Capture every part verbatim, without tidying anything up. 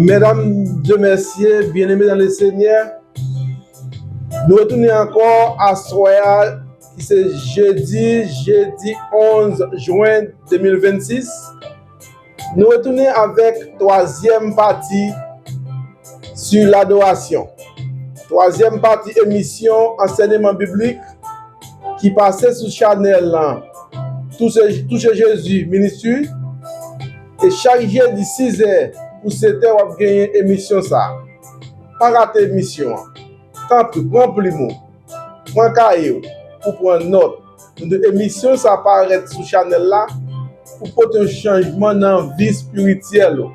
Mesdames et messieurs, bien-aimés dans le Seigneur, nou retounen ankò aswè a, ki se jedi, jedi onz jen de mil vennsis. Nou retounen avèk twazyèm pati sur l'adoration. Twazyèm pati emisyon ansèyman biblik ki pase sou chanèl lan Touche, Touche Jezi Ministry. E chak jedi sizè pou setè w ap genyen emisyon sa. Pa rate emisyon an. Tanpri, pran plim ou, pran kaye w pou pran nòt. Emisyon sa parèt sou chanèl la pou pote yon chanjman nan vi espirityèl ou.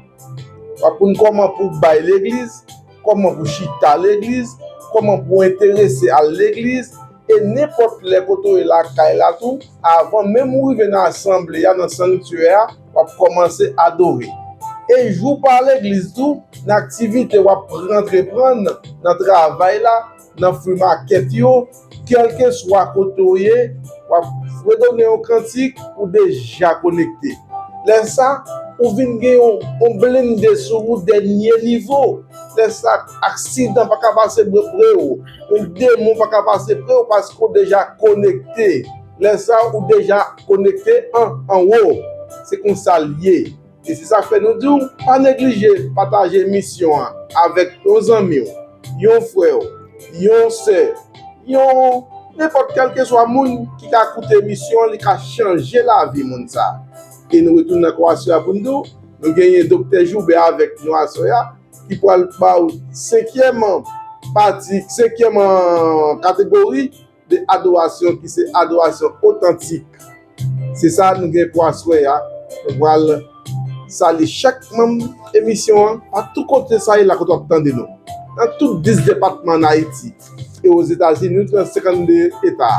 W ap konn kòman pou w bay legliz, kòman pou w chita legliz, kòman pou w enterese al legliz, e nenpòt lè kote w ye lakay la tou, avan menm ou rive nan asanble a, nan sanktyè a, w ap kòmanse adore. E jou pa legliz tou, nan aktivite w ap rantre pran nan travay la, nan free market yo, kèlkeswa kote w ye, w ap fredone yon kantik, ou deja konekte. Lè sa, ou vin gen yon, yon blende sou ou dènye nivo. Lè sa, aksidan pa ka pase pre, pre w. Yon demon pa ka pase pre w paske w deja konekte. Lè sa, ou deja konekte an, anwo. Se konsa l ye. E se sa k fè nou di w, pa neglije pataje emisyon an avèk yon zanmi w, yon frè w, yon sè, yon, nenpòt kèlkeswa moun ki ka koute emisyon an, li ka chanje lavi moun sa. E nou retounen ankò aswè a pou n di w, nou genyen Doktè Joubert avèk nou aswè a, ki pral ba w senkyèm pati, senkyèm kategori de adorasyon ki se adorasyon otantik. Se sa nou gen pou aswè a. Nou pral salye chak manm emisyon an, pa tout kote sa ye la kote w ap tande nou. Nan tout dis depatman ann Ayiti e Ozetazini, nou nan senkannde eta.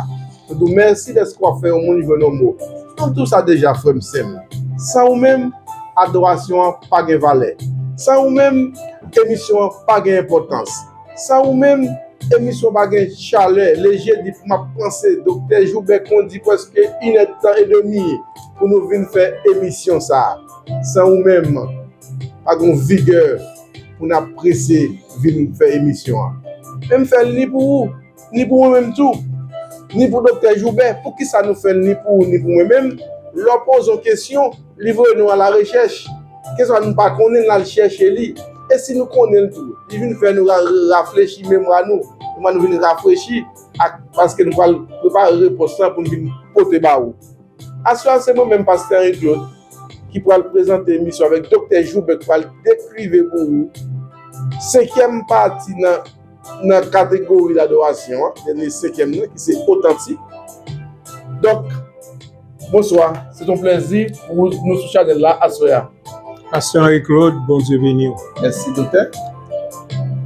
Nou di w mèsi dèske w ap fè yon moun jwenn yon mo. Nou di w sa deja, frè m, sè m. San ou menm, adorasyon an pa gen valè. San ou menm, emisyon an pa gen enpòtans. San ou menm, emisyon pa gen chalè. Le jedi pou m ap panse, Doktè Joubert kondi prèske inèdtan edmi pou nou vin fè emisyon sa a. San ou menm, pa gen yon vigè pou n ap prese vin fè emisyon an. Men m fè l ni pou ou, ni pou mwen menm tou, ni pou Doktè Joubert. Poukisa nou fè l ni pou ou, ni pou mwen menm? Lè w poze yon kesyon, li voye nou alarechèch. Keswa nou pa konnen l, n al chèche li. E si nou konnen l tou, li vin fè nou ra-, rafrechi memwa nou. Memwa nou vin rafrechi ak, paske nou pral prepare repons lan pou n vin pote ba ou. Aswè a, se mwen menm, Pastè Henry Claude, ki pral prezante emisyon avèk Doktè Joubert, ki pral dekrive pou ou senkyèm pati nan, nan kategori ladorasyon an, dènye senkyèm nan, ki se otantik. Donk, bonswa, se yon plèzi pou nou sou chanèl la aswè a. Pastè Henry Claude, Bondye beni w. Mèsi, Doktè.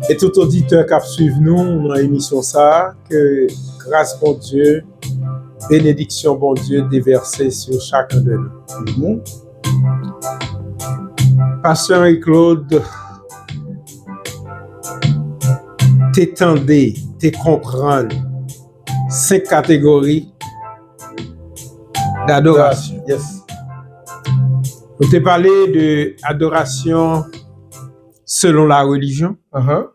E tout oditè k ap swiv nou nan emisyon sa a, ke gras Bondye, benediksyon Bondye devèse sou chakun de nou. Mhm. Pastè Henry Claude, te tande, te konprann senk kategori d'adorasyon. Yes. Nou te pale de adorasyon selon la religion, uh-huh,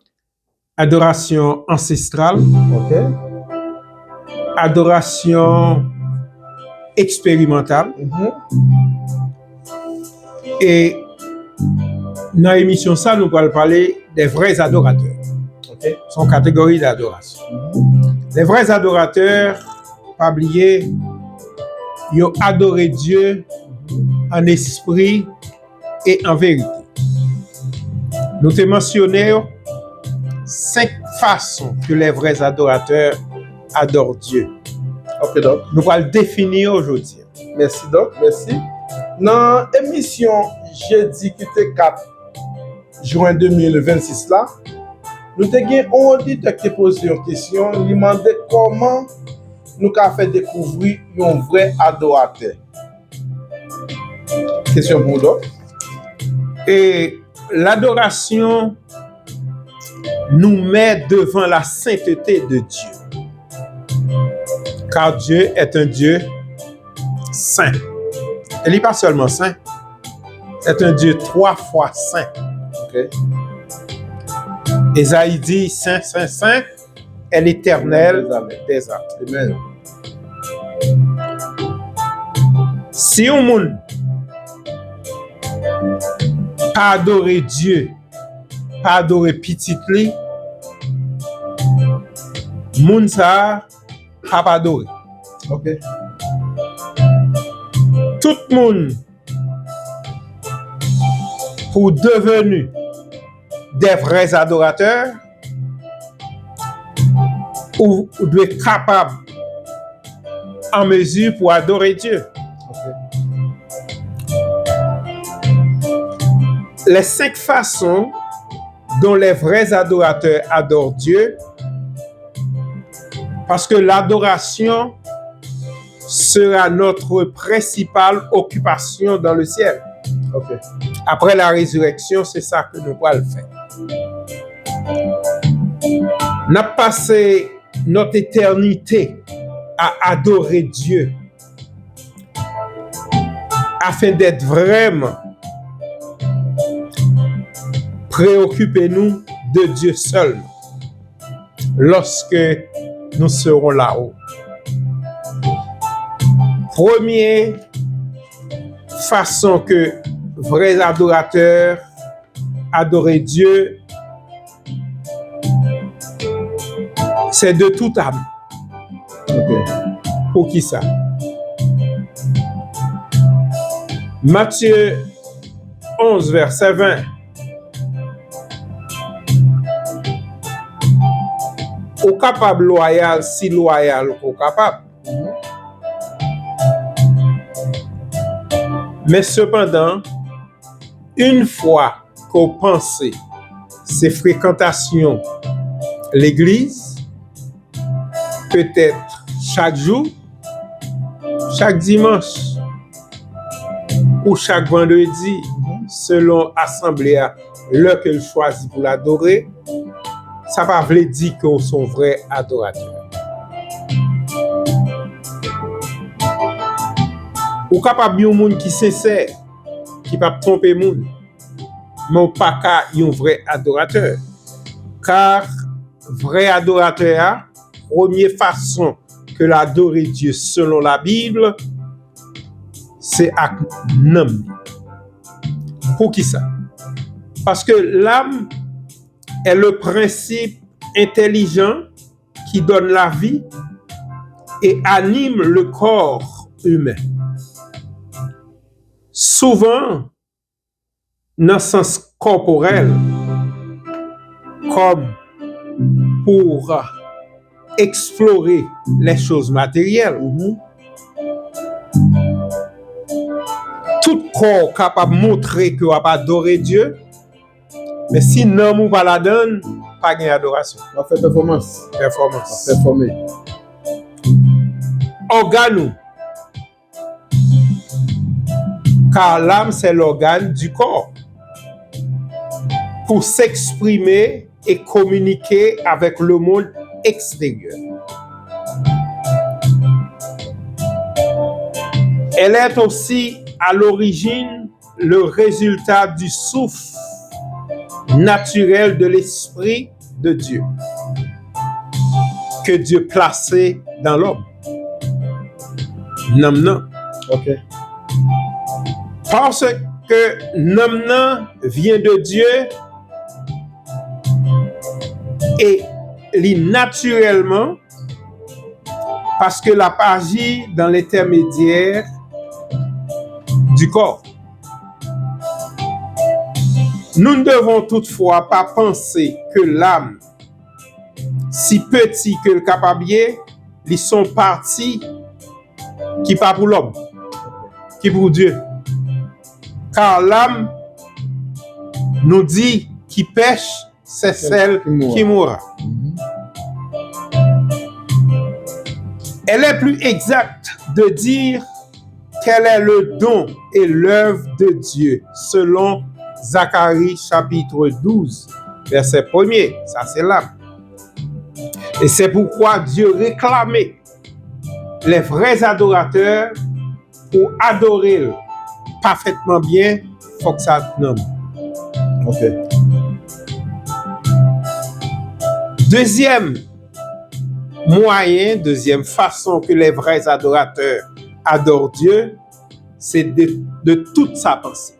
adorasyon ansestral, ok, adorasyon eksperimantal. Mhm. E nan emisyon sa, nou pral pale de vrè adoratè. Ok. Se yon kategori d'adorasyon. Mhm. De vrè adoratè, pa bliye, yo adore Dye an espri e an verite. Nou te mansyone yo, senk fason ke les vrais adorateurs adorent Dieu. Ok, donk. Nou pral defini yo jodi a. Mèsi, donk, mèsi. Nan emisyon jedi ki te kat jen de mil vennsis la, nou te gen yon oditè ki te poze yon kesyon, li mande kòman nou ka fè dekouvri yon vrè adoratè. Kesyon pou ou, Dòk. E ladorasyon nous met devant la sainteté de Dieu. Car Dieu est un Dieu saint. E li pa sèlman sen, c'est un Dieu trois fois saint. Ok. Ezayi di, Sen, sen, sen, est l'Éternel des armées. Amen. Si yon moun pa adore Dye, pa adore pitit li, moun sa a p ap adore. Ok. Tout moun pou deveni de vrè adoratè, ou, ou dwe kapab an mezi pou adore Dye. Ok. Les cinq façons dont les vrais adorateurs adorent Dieu, parce que l'adoration sera notre principale occupation dans le ciel. Ok. Après la résurrection, c'est ça que nous allons faire. N ap pase notre éternité à adorer Dieu afin d'être vraiment préoccupé nous de Dieu seulement lorsque nous serons là-haut. Premye fason ke vrè adoratè adore Dye, c'est de toute âme. Ok. Poukisa? Matye onz, vèsè ven. Ou kapab lwayal si lwayal ou kapab. Men sepandan, yon fwa ke w panse se frekantasyon legliz, petèt chak jou, chak dimanch, ou chak vandredi, selon asanble a, lè ke l chwazi pou l adore, sa pa vle di ke w se yon vrè adoratè. Ou kapab yon moun ki sensè, ki p ap twonpe moun, men w pa ka yon vrè adoratè. Kar vrè adoratè a, premye fason ke l adore Dye selon Labib, se ak nanm li. Poukisa? Parce que l'âme est le principe intelligent qui donne la vie et anime le corps humain. Souvan, nan sans kòporèl, comme pour explorer les choses matérielles. Mhm. Tout kò w kapab montre ke w ap adore Dye, men si nanm ou pa ladan l, pa gen adorasyon. W ap fè pèfòmans. Pèfòmans. W ap pèfòme. Ògàn ou, car l'âme, c'est l'organe du corps, pour s'exprimer et communiquer avec le monde extérieur. Elle est aussi à l'origine le résultat du souffle naturel de l'esprit de Dieu que Dieu place dans l'homme. Nanm nan. Ok. Parce que nanm nan vient de Dieu et li naturellement, parce que l ap aji dans l'intermédiaire du corps. Nous ne devons toutefois pas penser que l'âme, si petit que l kapab ye, li se yon pati ki pa pou lòm, ki pou Dye. Car l'âme, nous dit, qui pèche, c'est celle qui mourra. Mhm. Elle est plus exacte de dire qu'elle est le don et l'œuvre de Dieu, selon Zacharie chapitre douze, verset premier. Sa se l'âme. Et c'est pourquoi Dieu réclamait les vrais adorateurs pou adore l pafètman byen, fòk sa t nanm. Ok. Deuxième moyen, deuxième façon que les vrais adorateurs adorent Dieu, c'est de, de toute sa pensée.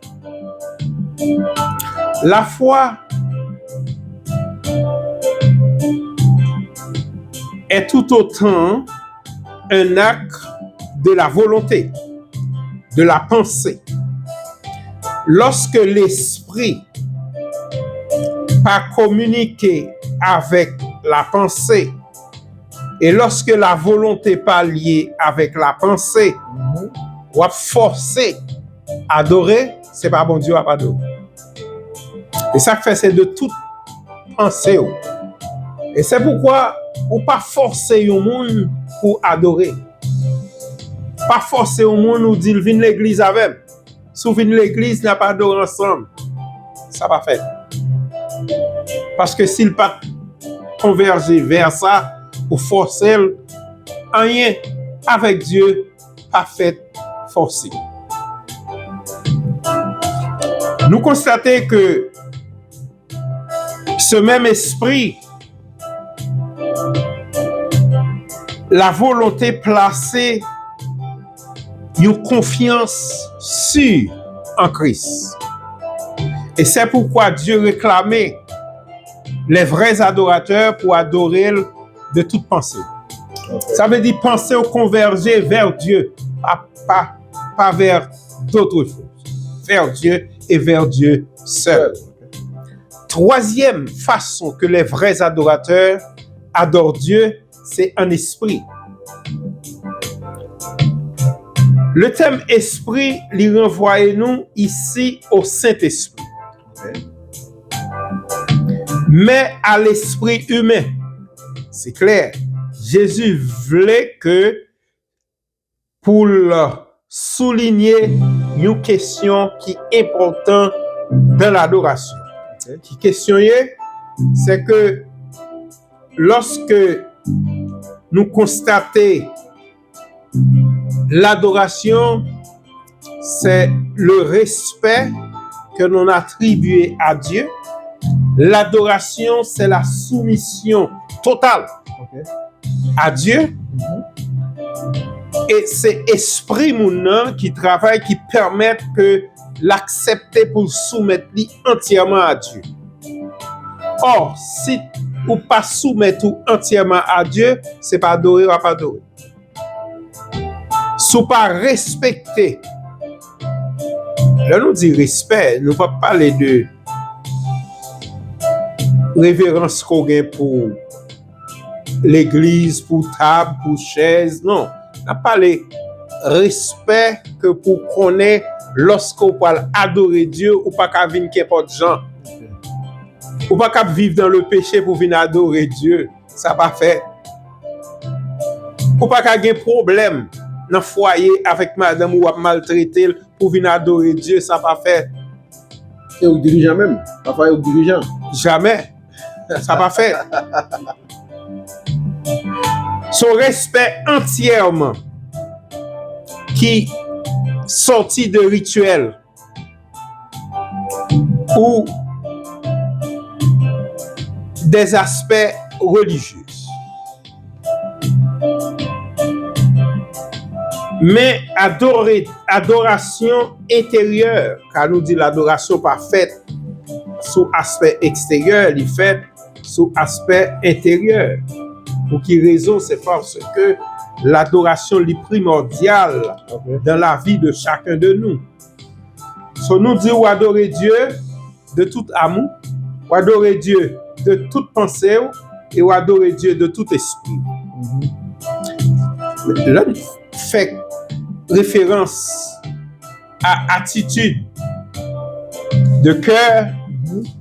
La foi est tout autant un acte de la volonté, de la pensée. Lorsque l'esprit pa kominike avec la pensée, e lorsque la volonté pa lié avec la pensée, w ap fòse adore, se pa Bondye w ap adore. E sa k fè se de tout panse w. E se poukwa ou pa fòse yon moun pou adore. Pa fòse yon moun ou di l vin legliz avè m. Si w vin legliz, n ap adore ansanm. Sa pa fèt. Paske si l pa t konvèje vè sa, ou fòse l, anyen avèk Dye pa fèt fòse. Nou konstate ke ce même esprit, la volonté plase yon konfyans si an Kris. E se poukwa Dye reklame les vrais adorateurs pou adore l de tout panse. Sa vle di panse w konvèje vè Dye, pa, pa, pa vè d'autres choses. Vers Dieu et vers Dieu seul. Troisième façon que les vrais adorateurs adorent Dieu, c'est en esprit. Le thème esprit, li ranvwaye nou isi au Saint-Esprit. Men a lespri imen. Se klè, Jezi vle ke pou l soulinye yon kesyon ki enpòtan dan ladorasyon. Ki kesyon ye? Se ke lòske nou konstate l'adoration, c'est le respect que l'on attribue à Dieu. L'adoration, c'est la soumission totale à Dieu. E se espri moun nan ki travay, ki pèmèt ke l aksepte pou l soumèt li antyèman a Dye. Or, si ou pa soumèt ou antyèman a Dye, se pa adore w ap adore. Si w pa respekte, lè nou di respè, nou p ap pale de reverans ke w gen pou legliz, pou tab, pou chèz, non. N ap pale respè ke pou konnen lòske w pral adore Dye, ou pa ka vin kenpòt jan. Ou pa ka ap viv dans le péché pou vin adore Dye. Sa pa fèt. Ou pa ka gen pwoblèm nan fwaye avèk madanm ou, w ap maltrete l pou vin adore Dye, sa pa fèt. E ou k dirijan menm. Pafwa e ou k dirijan. Jamè. Sa pa fèt. Se yon respè antyèman ki sòti de rityèl ou des aspects religieux. Men adore, adorasyon enteryè, ka nou di ladorasyon pa fèt sou aspè eksteryè, li fèt sou aspè enteryè. Pou ki rezon? Se paske ladorasyon li primòdyal dans la vie de chacun de nous. So, nou di w adore Dye de tout amou, w adore Dye de tout panse w, e w adore Dye de tout espri w. Lè n fè referans a atitid de kè,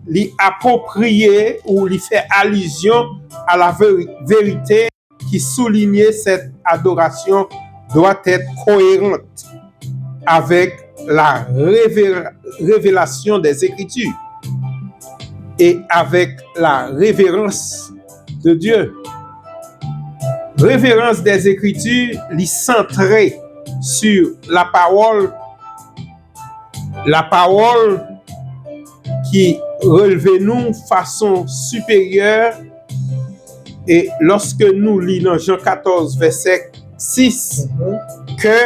li apwopriye ou li fè alizyon a la veri-, verite qui soulignait cette adoration doit être cohérente avec la révé-, révélation des Écritures et avec la révérence de Dieu. Révérence des Écritures, li santre sur la parole, la parole ki relve nou fason siperyè E lòske nou li nan Jan katòz, vèsè sis, kè,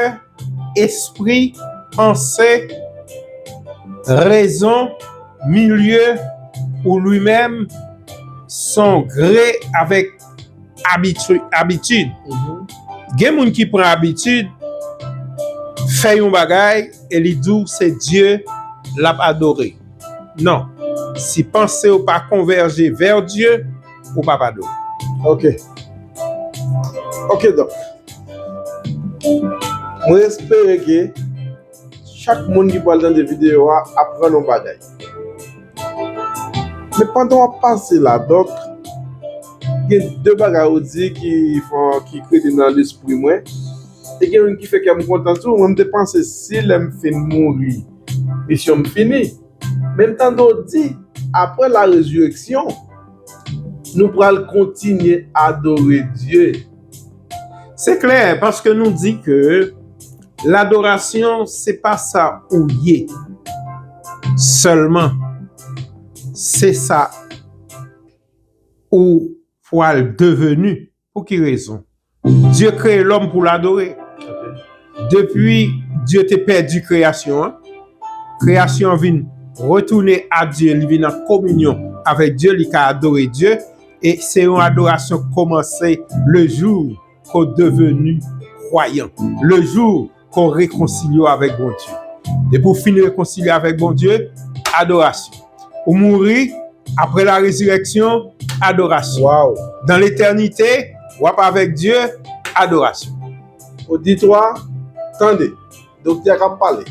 espri, panse, rezon, milye ou li menm, son gre avèk abiti-, abitid. Gen moun ki pran abitid fè yon bagay e li di w se Dye l ap adore. Non. Si panse w pa konvèje vè Dye, ou p ap adore. Ok. Ok, donk. Mwen espere ke chak moun ki pral tande videyo a aprann yon bagay. Men pandan w ap pase la, donk, gen de bagay ou di ki fè, ki krete nan lespri mwen. E gen youn ki fè kè m kontan tou. Mwen, m te panse si lè m fin mouri, misyon m fini. Men m tande w di, apre la rezireksyon, nou pral kontinye adore Dye. Se klè, paske nou di ke ladorasyon, se pa sa ou ye sèlman. Se sa ou pral deveni. Pou ki rezon? Dye kreye lòm pou l adore. Depi Dye te pèdi kreyasyon an, kreyasyon an vin retounen a Dye, li vin an kominyon avèk Dye, li ka adore Dye, e se yon adorasyon kòmanse le jou ke w deveni kwayan, le jou ke w rekonsilye w avèk Bondye. Depi w fin rekonsilye avèk Bondye, adorasyon. Ou mouri, apre la rezireksyon, adorasyon. Waw. Dan letènite, w ap avèk Dye, adorasyon. Oditwa, tande, doktè a k ap pale.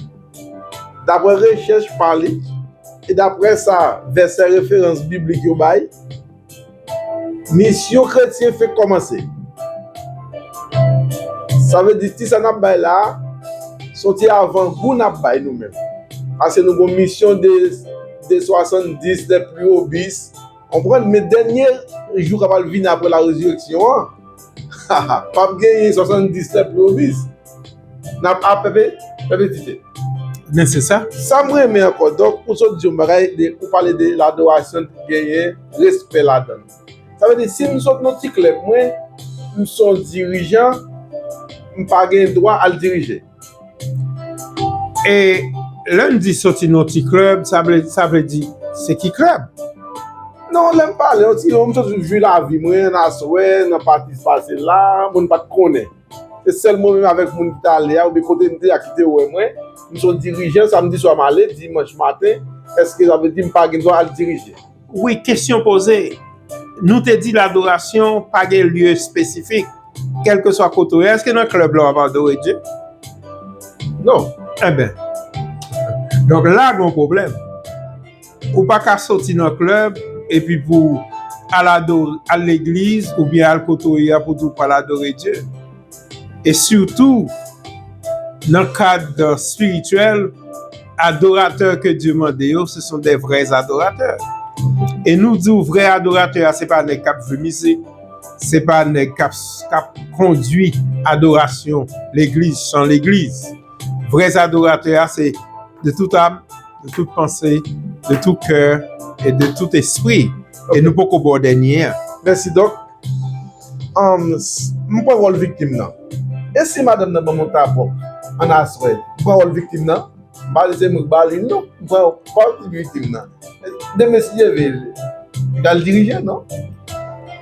Daprè rechèch pa li, e daprè sa vèsè referans biblik yo bay, misyon kretyen fenk kòmanse. Sa vle di, ti sa n ap bay la a, se yon ti avangou n ap bay nou menm. Paske nou gon misyon de, de swasanndis, de pli obis. Konprann? Men dènye jou k ap al vini apre la rezireksyon an, p ap genyen swasanndis de pli obis. N ap ap pèpe-, pèpetite. Men se sa. Sa m renmen ankò, donk, ou sot di yon bagay, de, ou pale de ladorasyon ki genyen respè ladan l. Sa vle di, si m sot nan ti klèb mwen, m se yon dirijan, m pa gen dwa al dirije. E lè n di soti nan ti klèb, sa vle, sa vle di, se ki klèb? Non, lè m pale, yon ti, m sot viv lavi mwen, nan aswè, nan pati pase la, moun pa t konnen. Se sèl mwen menm avèk moun ki t ale a, oubyen kote m te a ki te wè mwen. M se yon dirijan, samdi swa m ale, dimanch maten, èske sa vle di m pa gen dwa al dirije? Wi, kesyon poze. Nou te di ladorasyon pa gen lye espesifik. Kèlkeswa kote w ye, èske nan klèb la w ap adore Dye? Non. Enben. Donk la, gen yon pwoblèm. Ou pa ka soti nan klèb epi pou al adore, al legliz oubyen al kote w ye a pou di w pral adore Dye. E sitou, nan kad espirityèl, adoratè ke Dye mande yo, se son de vrè adoratè. E nou di w vrè adoratè a, se pa nèg k ap jwe mizik, se pa nèg k ap, k ap kondui adorasyon legliz, chan legliz. Vrè adoratè a, se de tout âme, de toute pensée, de tout cœur et de tout esprit. E nou poko ba w dènye an. Mèsi, Dòk. Ann, s-, m pran wòl viktim nan. E si madanm nan ban m yon tabòk ann aswè, m pran wòl viktim nan? M pa di se mwen k ba li, non. M pran wòl viktim nan. Demen, si Dye vle, li pral dirije, non?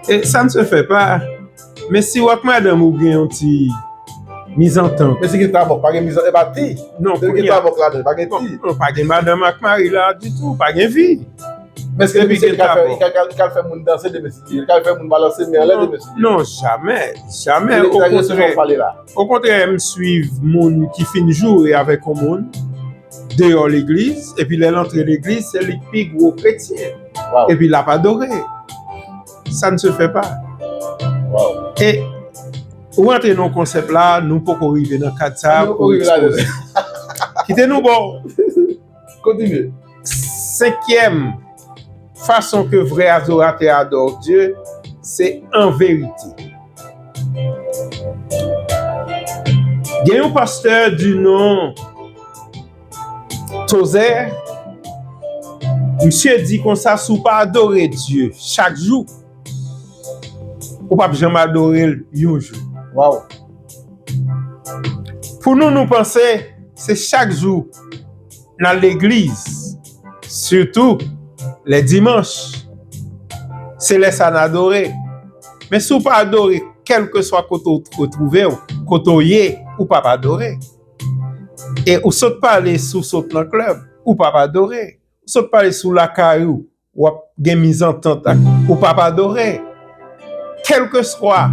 E sa n se fè pa. Men si w ak madanm ou gen yon ti mizantant. Men si gen tabòk, pa gen mizantant, e pa ti. Non, si gen tabòk ladan, pa gen ti. Non, non, pa gen madanm ak mari la ditou, pa gen vi. Men èske depi se li k al fè, li k al, li k al fè moun danse demen si Dye, li k al fè moun balanse men anlè demen si Dye? Non, jamè, jamè. Okontrè, okontrè, m swiv moun ki fin joure avèk yon moun deyò legliz, epi lè l antre legliz, se li k pi gwo kretyen. Epi l ap adore. Ça ne se fait pas. E ou antre nan konsèp la, nou poko rive nan kad sa pou ekspoze. Kite nou bon. Kontinye. Senkyèm fason ke vrè adoratè adore Dye, se an verite. Gen yon pastè di non Tozer, misye di konsa, si w pa adore Dye chak jou, Ou p ap janm adore l yon jou. Waw. Pou nou, nou panse se chak jou n al legliz, sitou lè dimanch. Se lè sa n adore. Men si w pa adore, kèlkeswa kote w retwouve w, kote w ye, ou p ap adore. E ou sot pale si w sot nan klèb, ou p ap adore. Ou sot pale si w lakay ou, w ap gen mizantant ak, ou p ap adore. Kèlkeswa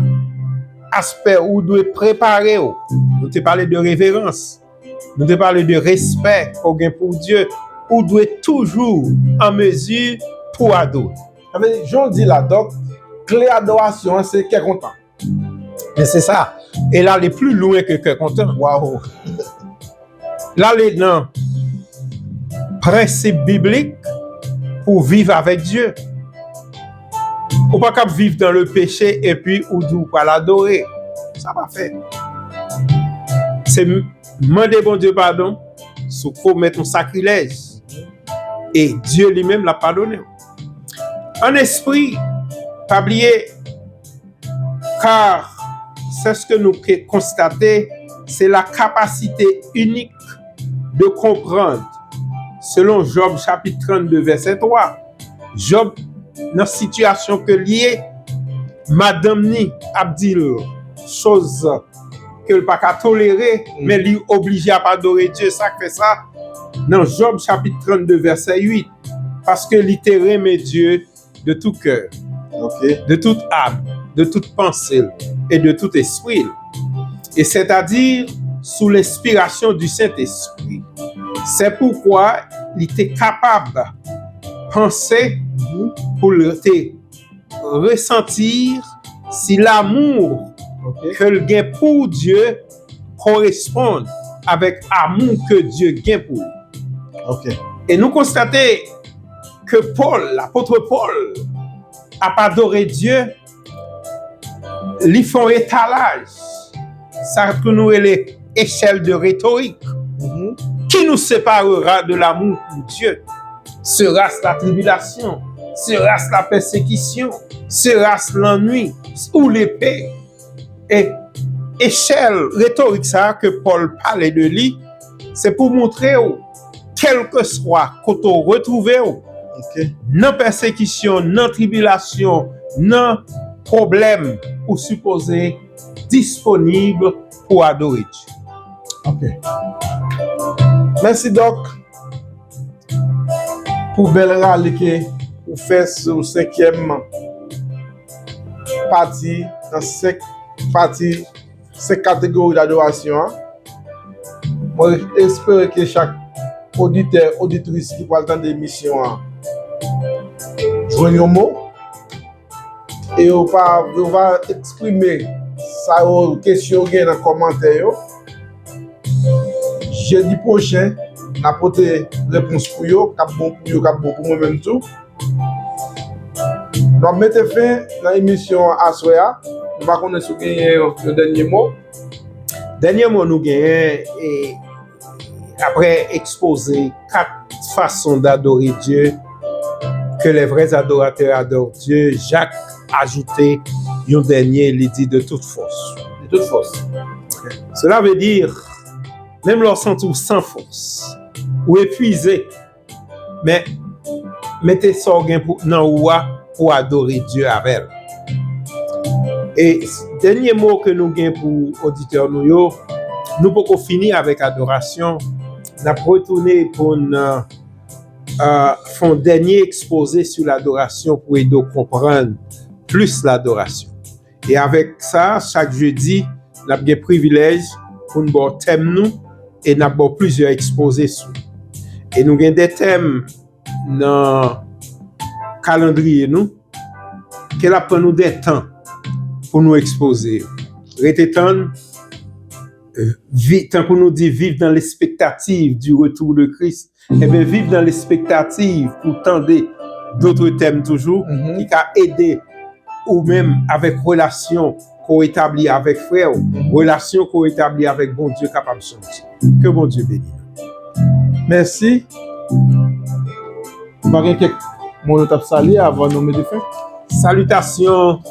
aspè ou dwe prepare w. Nou te pale de reverans. Nou te pale de respè ke w gen pou Dye. Ou dwe toujou an mezi pou adore. Sa vle di, jan w di la, Dòk, kle adorasyon an se kè kontan. Men se sa. E l ale pli lwen ke kè kontan. Waw. L ale nan prensip biblik pou viv avèk Dye. Ou pa kab viv dans le péché epi ou di w pral adore. Sa pa fèt. Se m-, mande Bondye padon si w komèt yon sakrilèj. E Dye li menm l ap padone w. An espri, pa bliye, car c'est ce que nous que- constater, c'est la capacité unique de comprendre. Selon Jòb chapit trannde vèsè twa, Jòb nan sitiyasyon ke l ye, madanm ni ap di l choz ke l pa ka tolere, men li oblije ap adore Dye. Sa k fè sa, nan Jòb chapit trannde vèsè uit, paske li te renmen Dye de tout cœur, de toute âme, de toute pensée et de tout esprit, et c'est-à-dire sous l'inspiration du Saint-Esprit. C'est pourquoi li te kapab panse pou l te resanti si lanmou ke l gen pou Dye koresponn avèk amou ke Dye gen pou li. E nou konstate ke Pòl, lapot Pòl, ap adore Dye, li fè yon etalaj, sa ke nou rele échelle de rhétorique. Qui nous séparera de l'amour pour Dieu? Sera-ce la tribulation? Sera-ce la persécution? Sera-ce l'ennui ou l'épée? E echèl retorik sa a ke Pòl pale de li, se pou montre w, kèlkeswa kote w retwouve w, nan pèsekisyon, nan tribilasyon, nan pwoblèm, ou sipoze disponib pou adore Dye. Ok. Mèsi, Dòk, pou bèl rale ke ou fè sou senkyèm pati, nan senk pati, senk kategori ladorasyon an. Mwen espere ke chak oditè, oditris ki pral tande emisyon an jwenn yon mo. E yo pa, yo va eksprime sa yo, kesyon yo gen nan kòmantè yo. Jedi pwochen, n a pote repons pou yo, k ap bon pou yo, k ap bon pou mwen menm tou. Nou ap mete fen nan emisyon aswè a. Nou pa konnen si w genyen yon, yon dènye mo. Dènye mo nou genyen, e, apre ekspoze kat fason d'adore Dieu, que les vrais adorateurs adorent Dieu, Jak ajoute yon dènye, li di de toute force. De toute force. Cela veut dire, menm lè w santi w san fòs, ou epuize, men mete sa w gen pou, nan ou a pou adore Dye avè l. E dènye mo ke nou gen pou oditè nou yo, nou poko fini avèk adorasyon. N ap retounen pou n, euh, fè yon dènye ekspoze sou ladorasyon pou ede w konprann plis ladorasyon. E avèk sa, chak jedi, n ap gen privilèj pou n ba w tèm nou e n ap ba w plizyè ekspoze sou. E nou gen de tèm nan kalandriye nou ke l ap pran nou de tan pou nou ekspoze yo. Rete tann, vi-, tankou nou di, vivre dans l'expectative du retour de Christ. Ebyen, viv nan lespektativ pou tande dotre tèm toujou ki ka ede ou menm avèk relasyon ke w etabli avèk frè w, relasyon ke w etabli avèk Bondye kapab chanje. Ke Bondye beni nou. Mèsi. Nou pa gen kèk mo nou t ap salye avan nou mete fen? Salitasyon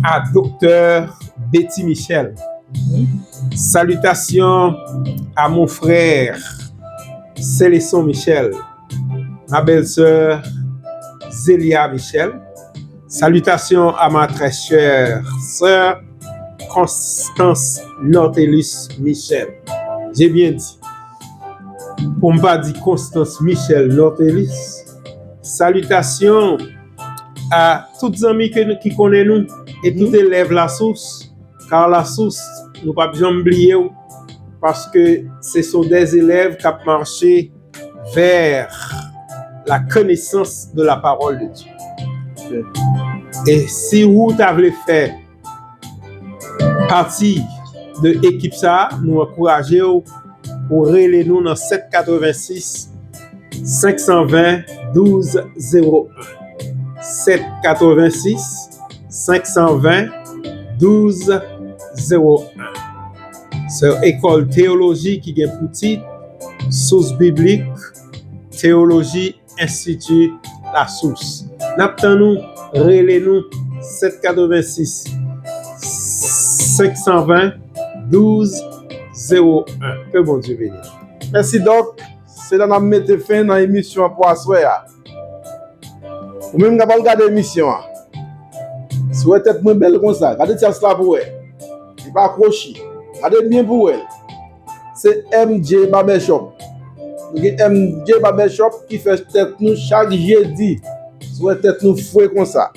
à Docteur Betty Michel. Salutations à mon frère Célesson Michel, ma belle-sœur Zélia Michel. Salutations à ma très chère sœur Constance Nortelus Michel. J'ai bien dit. Pou m pa di Constance Michel Nortelus. Salutations à tout zanmi ke nou, ki konnen nou e tout elèv Lasous. Kar Lasous, nou p ap janm bliye w, paske ce sont des élèves k ap mache vers la connaissance de la parole de Dieu. E si ou ta vle fè pati de ekip sa a, nou ankouraje w pou rele nou nan sèt katrevensis, senk san ven, douz zewo en. Sèt katrevensis, senk san ven, douz zewo en. Se yon ekòl teyoloji ki gen pou tit Source Biblique, Théologie, Institut La Source. N ap tann ou, rele nou, sèt katrevensis, senk san ven, douz zewo en. Ke Bondye beni. Mèsi, Dòk. Se la n ap mete fen nan emisyon an pou aswè a. Ou menm k ap al gade emisyon an, si w wè tèt mwen bèl konsa, gade tyas la pou w wè. Li pa kwochi. Gade l byen pou w wè l. Se M J Barbershop. Nou gen M J Barbershop ki fè tèt nou chak jedi. Si w wè tèt nou fre konsa.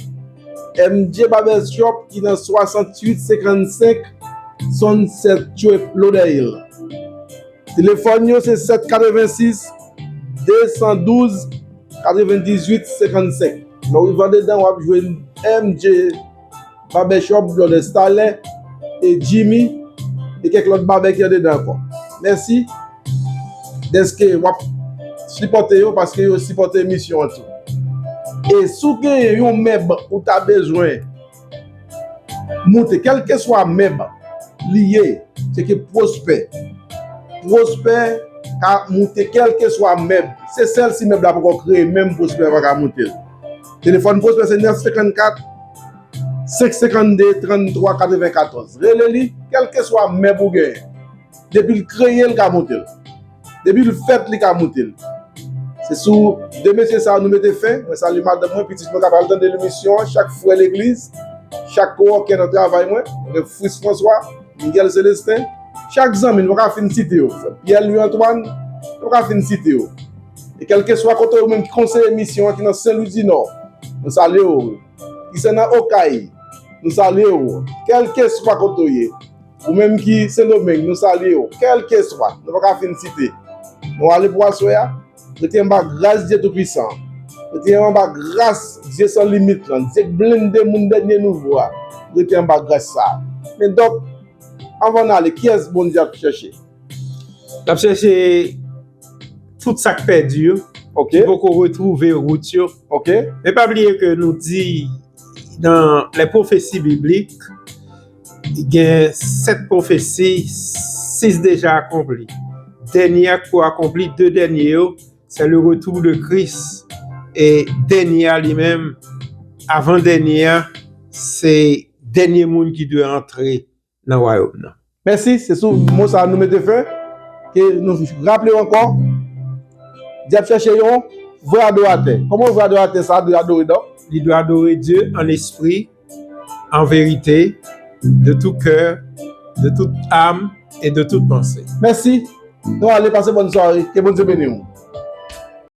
M J Barbershop ki nan swasanntuit senkannsenk Sunset Strip, Lauderdale. Telefòn yo se sèt katrevensis, de san douz, katrevendizuit, senkannsenk. Lè w rive andedan, w ap jwenn M J Barbershop, Blonde Stalin, e Jimmy, e kèk lòt babè ki andedan ankò. Mèsi dèske w ap sipòte yo, paske yo sipòte emisyon an tou. E si w genyen yon mèb ou ta bezwen moute, kèlkeswa mèb li ye, se ke Pwospè. Pwospè ka moute kèlkeswa mèb. Se sèl si mèb la poko kreye, menm Pwospè pa ka moute l. Telefòn Pwospè se nèf senkannkat, senk senkannde, tranntwa katrevenkatòz. Rele li, kèlkeswa mèb ou genyen. Depi l kreye, l ka moute l. Depi l fèt, li ka moute l. Se sou de mesye sa yo nou mete fen. Mwen salye madanm mwen, pitit mwen k ap al tande emisyon an, chak frè legliz, chak kowòkè nan travay mwen. Mwen gen Fritz François, Miguel Célestin, chak zanmi, nou pa ka fin site yo. Frè Pierre Louis Antoine, nou pa ka fin site yo. E kèlkeswa kote ou menm ki konseye emisyon an, ki nan Sen Lwi di Nò, nou salye w. Ki se nan Okay, nou salye w. Kèlkeswa kote w ye. Ou menm ki Sendomeng, nou salye w. Kèlkeswa, nou pa ka fin site. Nou ale pou aswè a. Rete anba gras Dye Toupisan. Rete anba gras Dye san limit lan. Dye k blende moun dènye nouvo a. Rete anba gras sa a. Men Dòk, anvan n ale, kiyès Bondye ap chèche? L ap chèche tout sa k pèdi yo, ki poko retwouve wout yo. Men pa bliye ke nou di nan les prophéties bibliques, gen sèt pwofesi, sis deja akonpli. Dènye a k pou akonpli, de dènye yo, c'est le retour de Christ. E dènye a li menm, avan dènye a, se dènye moun ki dwe antre nan wayòm nan. Mèsi, se sou mo sa a nou mete fen. Ke nou raple w ankò, Dye ap chèche yon vrè adoratè. Kòman vrè adoratè sa a dwe adore, Dòk? Li dwe adore Dye an espri, an verite, de tout cœur, de toute âme et de toute pensée. Mèsi. Nou ale, pase bòn sware. Ke Bondye beni w.